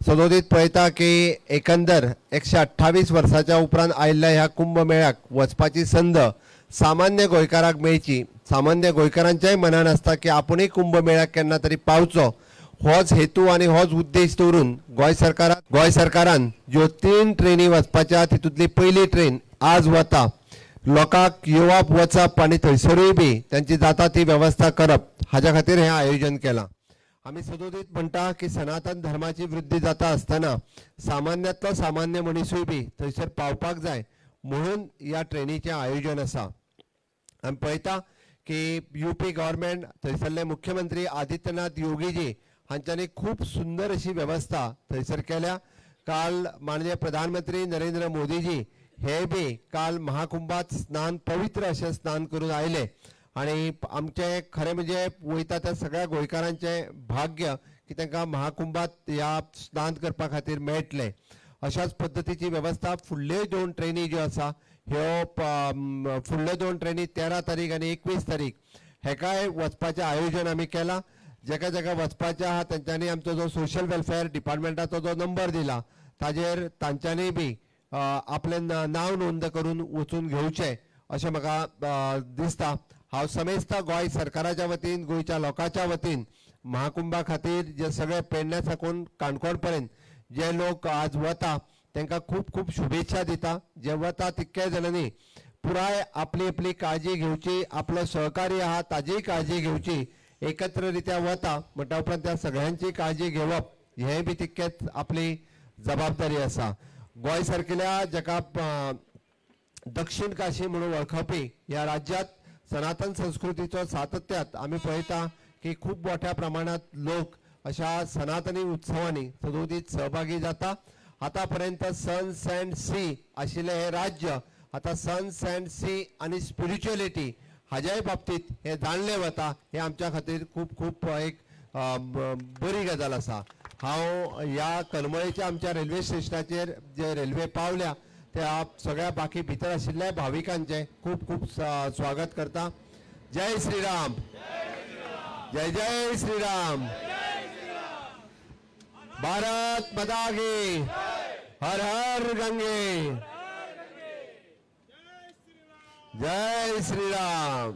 सदोदीत पळयता की एकंदर 128 वर्साच्या उपरांत आयिल्ल्या ह्या कुंभ मेळ्याक वचपाची संद सामान्य गोंयकाराक मेळची. सामान्य गोंयकारांच्याय मनान आसता की आपुणूय कुंभ मेळ्याक केन्ना तरी पावचो. होच हेतू आनी होच उद्देश दवरून गोंय सरकारान ज्यो 3 ट्रेनी वचपाच्या तितूंतली पयली ट्रेन आज वता. लोकांक येवप वचप आनी थंयसरूय बी तांची जाता ती वेवस्था करप हाज्या खातीर हें आयोजन केलां. आमी सदोदीत म्हणटा की सनातन धर्माची वृद्धी जाता आसतना सामान्यांतलो सामान्य मनिसूय बी थंयसर पावपाक जाय म्हणून ह्या ट्रेनीचें आयोजन आसा. आमी पळयता की यूपी गव्हर्मेंट थंयसरले मुख्यमंत्री आदित्यनाथ योगीजी हांच्यांनी खूब सुंदर अशी वेवस्था थंयसर केल्या. काल माननीय प्रधानमंत्री नरेंद्र मोदीजी हे बी काल महाकुंभात स्नान पवित्र अशें स्नान करून आयले आनी आमचें खरें म्हणजे वयता त्या सगळ्या गोंयकारांचें भाग्य की तांकां महाकुंभात ह्या स्नान करपा खातीर मेळटलें. अशाच पद्दतीची वेवस्था फुडल्यो 2 ट्रेनी ज्यो आसा ह्यो फुडल्यो 2 ट्रेनी 13 तारीख आनी 21 तारीख हेकाय वचपाचें आयोजन आमी केलां. जेका जेका वचपाचें आहा तेंच्यांनी आमचो जो सोशल वेलफेअर डिपार्टमेंटाचो जो नंबर दिला ताजेर तांच्यांनी बी आपलें नांव नोंद करून वचून घेवचें अशें म्हाका दिसता. हांव समेस्त गोंय सरकाराच्या वतीन गोंयच्या लोकांच्या वतीन महाकुंभा खातीर जे सगळे पेडण्या साकून काणकोण पर्यंत जे लोक आज वता तांकां खूब खूब शुभेच्छा दिता. जे वता तितक्या जाणांनी पुराय आपली आपली काळजी घेवची, आपलो सहकार्य आहा ताजीय काळजी घेवची. एकत्र रित्या वता म्हणटा उपरांत त्या सगळ्यांची काळजी घेवप हें बी तितकेंच आपली जबाबदारी आसा. गोंय सारकेल्या जाका दक्षिण काशी म्हणून वळखपी ह्या राज्यात सनातन संस्कृतीचो सातत्यात आमी पळयता की खूब मोठ्या प्रमाणात लोक अशा सनातनी उत्सवांनी सदोदीत सहभागी जाता. आतापर्यंत सन्स अँड सी आशिल्लें हें राज्य आतां सन्स अँड सी आनी स्पिरिच्युअलिटी हाज्याय बाबतींत हें जाणलें वता. हें आमच्या खातीर खूब खूब एक बरी गजाल आसा. हांव ह्या करमळेच्या आमच्या रेल्वे स्टेशनाचेर जे रेल्वे पावल्या त्या सगळ्या बाकी भितर आशिल्ल्या भाविकांचें खूब खूब स्वागत करता. जय श्रीराम, जय जय श्रीराम. भारत माता की, हर हर गंगे, जय श्रीराम.